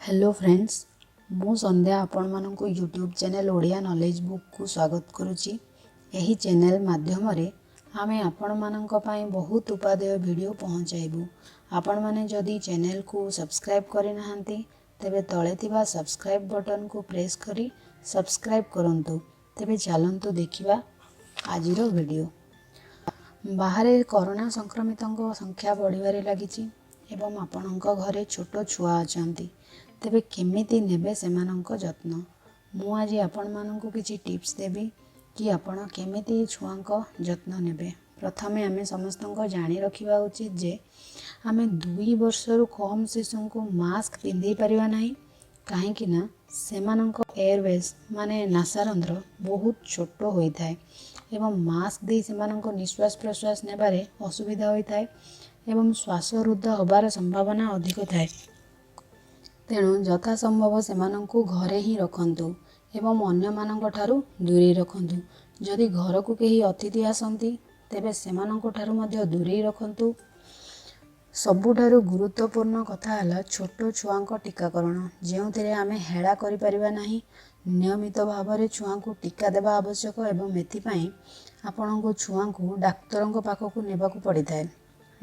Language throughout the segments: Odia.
ହ୍ୟାଲୋ ଫ୍ରେଣ୍ଡସ୍, ମୁଁ ସନ୍ଧ୍ୟା ଆପଣମାନଙ୍କୁ ୟୁଟ୍ୟୁବ୍ ଚ୍ୟାନେଲ୍ ଓଡ଼ିଆ ନଲେଜ୍ ବୁକ୍କୁ ସ୍ୱାଗତ କରୁଛି। ଏହି ଚ୍ୟାନେଲ୍ ମାଧ୍ୟମରେ ଆମେ ଆପଣମାନଙ୍କ ପାଇଁ ବହୁତ ଉପାଦେୟ ଭିଡ଼ିଓ ପହଞ୍ଚାଇବୁ। ଆପଣମାନେ ଯଦି ଚ୍ୟାନେଲ୍କୁ ସବସ୍କ୍ରାଇବ୍ କରିନାହାନ୍ତି, ତେବେ ତଳେ ଥିବା ସବସ୍କ୍ରାଇବ୍ ବଟନ୍କୁ ପ୍ରେସ୍ କରି ସବସ୍କ୍ରାଇବ୍ କରନ୍ତୁ। ତେବେ ଚାଲନ୍ତୁ ଦେଖିବା ଆଜିର ଭିଡ଼ିଓ। ବାହାରେ କରୋନା ସଂକ୍ରମିତଙ୍କ ସଂଖ୍ୟା ବଢ଼ିବାରେ ଲାଗିଛି ଏବଂ ଆପଣଙ୍କ ଘରେ ଛୋଟ ଛୁଆ ଅଛନ୍ତି, ତେବେ କେମିତି ନେବେ ସେମାନଙ୍କ ଯତ୍ନ? ମୁଁ ଆଜି ଆପଣମାନଙ୍କୁ କିଛି ଟିପ୍ସ ଦେବି କି ଆପଣ କେମିତି ଛୁଆଙ୍କ ଯତ୍ନ ନେବେ। ପ୍ରଥମେ ଆମେ ସମସ୍ତଙ୍କ ଜାଣି ରଖିବା ଉଚିତ ଯେ ଆମେ 2 ବର୍ଷରୁ କମ୍ ଶିଶୁଙ୍କୁ ମାସ୍କ ପିନ୍ଧେଇ ପାରିବା ନାହିଁ, କାହିଁକି ନା ସେମାନଙ୍କ ଏୟାରୱେଜ୍ ମାନେ ନାସାରନ୍ଧ୍ର ବହୁତ ଛୋଟ ହୋଇଥାଏ ଏବଂ ମାସ୍କ ଦେଇ ସେମାନଙ୍କ ନିଶ୍ୱାସ ପ୍ରଶ୍ୱାସ ନେବାରେ ଅସୁବିଧା ହୋଇଥାଏ ଏବଂ ଶ୍ୱାସରୁଦ୍ଧ ହେବାର ସମ୍ଭାବନା ଅଧିକ ଥାଏ। ତେଣୁ ଯଥାସମ୍ଭବ ସେମାନଙ୍କୁ ଘରେ ହିଁ ରଖନ୍ତୁ ଏବଂ ଅନ୍ୟମାନଙ୍କ ଠାରୁ ଦୂରେଇ ରଖନ୍ତୁ। ଯଦି ଘରକୁ କେହି ଅତିଥି ଆସନ୍ତି, ତେବେ ସେମାନଙ୍କ ଠାରୁ ମଧ୍ୟ ଦୂରେଇ ରଖନ୍ତୁ। ସବୁଠାରୁ ଗୁରୁତ୍ୱପୂର୍ଣ୍ଣ କଥା ହେଲା ଛୋଟ ଛୁଆଙ୍କ ଟୀକାକରଣ, ଯେଉଁଥିରେ ଆମେ ହେଳା କରିପାରିବା ନାହିଁ। ନିୟମିତ ଭାବରେ ଛୁଆଙ୍କୁ ଟୀକା ଦେବା ଆବଶ୍ୟକ ଏବଂ ଏଥିପାଇଁ ଆପଣଙ୍କୁ ଛୁଆଙ୍କୁ ଡାକ୍ତରଙ୍କ ପାଖକୁ ନେବାକୁ ପଡ଼ିଥାଏ।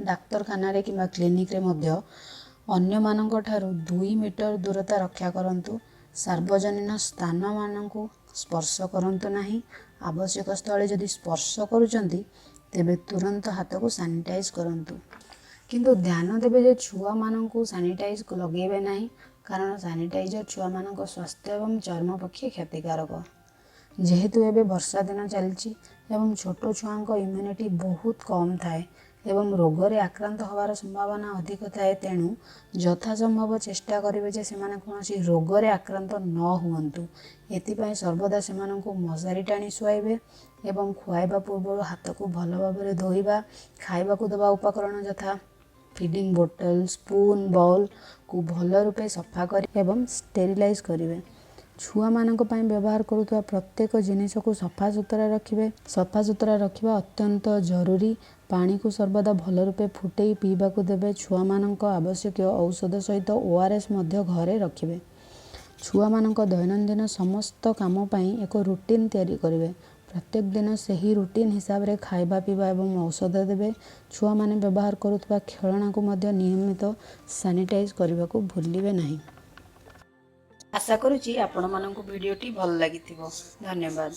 ଡାକ୍ତରଖାନାରେ କିମ୍ବା କ୍ଲିନିକରେ ମଧ୍ୟ ଅନ୍ୟମାନଙ୍କ ଠାରୁ 2 ମିଟର ଦୂରତା ରକ୍ଷା କରନ୍ତୁ। ସାର୍ବଜନୀନ ସ୍ଥାନମାନଙ୍କୁ ସ୍ପର୍ଶ କରନ୍ତୁ ନାହିଁ। ଆବଶ୍ୟକ ସ୍ଥଳେ ଯଦି ସ୍ପର୍ଶ କରୁଛନ୍ତି, ତେବେ ତୁରନ୍ତ ହାତକୁ ସାନିଟାଇଜ୍ କରନ୍ତୁ। କିନ୍ତୁ ଧ୍ୟାନ ଦେବେ ଯେ ଛୁଆମାନଙ୍କୁ ସାନିଟାଇଜ୍ ଲଗାଇବେ ନାହିଁ, କାରଣ ସାନିଟାଇଜର୍ ଛୁଆମାନଙ୍କ ସ୍ୱାସ୍ଥ୍ୟ ଏବଂ ଚର୍ମ ପକ୍ଷେ କ୍ଷତିକାରକ। ଯେହେତୁ ଏବେ ବର୍ଷା ଦିନ ଚାଲିଛି ଏବଂ ଛୋଟ ଛୁଆଙ୍କ ଇମ୍ୟୁନିଟି ବହୁତ କମ୍ ଥାଏ ଏବଂ ରୋଗରେ ଆକ୍ରାନ୍ତ ହେବାର ସମ୍ଭାବନା ଅଧିକ ଥାଏ, ତେଣୁ ଯଥାସମ୍ଭବ ଚେଷ୍ଟା କରିବେ ଯେ ସେମାନେ କୌଣସି ରୋଗରେ ଆକ୍ରାନ୍ତ ନ ହୁଅନ୍ତୁ। ଏଥିପାଇଁ ସର୍ବଦା ସେମାନଙ୍କୁ ମଶାରୀ ଟାଣି ଶୁଆଇବେ ଏବଂ ଖୁଆଇବା ପୂର୍ବରୁ ହାତକୁ ଭଲ ଭାବରେ ଧୋଇବା, ଖାଇବାକୁ ଦେବା ଉପକରଣ ଯଥା ଫିଡ଼ିଂ ବୋଟଲ, ସ୍ପୁନ୍, ବାଉଲ୍କୁ ଭଲ ରୂପେ ସଫା କରି ଏବଂ ଷ୍ଟେରିଲାଇଜ୍ କରିବେ। ଛୁଆମାନଙ୍କ ପାଇଁ ବ୍ୟବହାର କରୁଥିବା ପ୍ରତ୍ୟେକ ଜିନିଷକୁ ସଫାସୁତୁରା ରଖିବେ। ସଫାସୁତୁରା ରଖିବା ଅତ୍ୟନ୍ତ ଜରୁରୀ। ପାଣିକୁ ସର୍ବଦା ଭଲ ରୂପେ ଫୁଟେଇ ପିଇବାକୁ ଦେବେ। ଛୁଆମାନଙ୍କ ଆବଶ୍ୟକୀୟ ଔଷଧ ସହିତ ଓଆରଏସ୍ ମଧ୍ୟ ଘରେ ରଖିବେ। ଛୁଆମାନଙ୍କ ଦୈନନ୍ଦିନ ସମସ୍ତ କାମ ପାଇଁ ଏକ ରୁଟିନ୍ ତିଆରି କରିବେ। ପ୍ରତ୍ୟେକ ଦିନ ସେହି ରୁଟିନ୍ ହିସାବରେ ଖାଇବା, ପିଇବା ଏବଂ ଔଷଧ ଦେବେ। ଛୁଆମାନେ ବ୍ୟବହାର କରୁଥିବା ଖେଳଣାକୁ ମଧ୍ୟ ନିୟମିତ ସାନିଟାଇଜ୍ କରିବାକୁ ଭୁଲିବେ ନାହିଁ। ଆଶା କରୁଛି ଆପଣମାନଙ୍କୁ ଭିଡ଼ିଓଟି ଭଲ ଲାଗିଥିବ। ଧନ୍ୟବାଦ।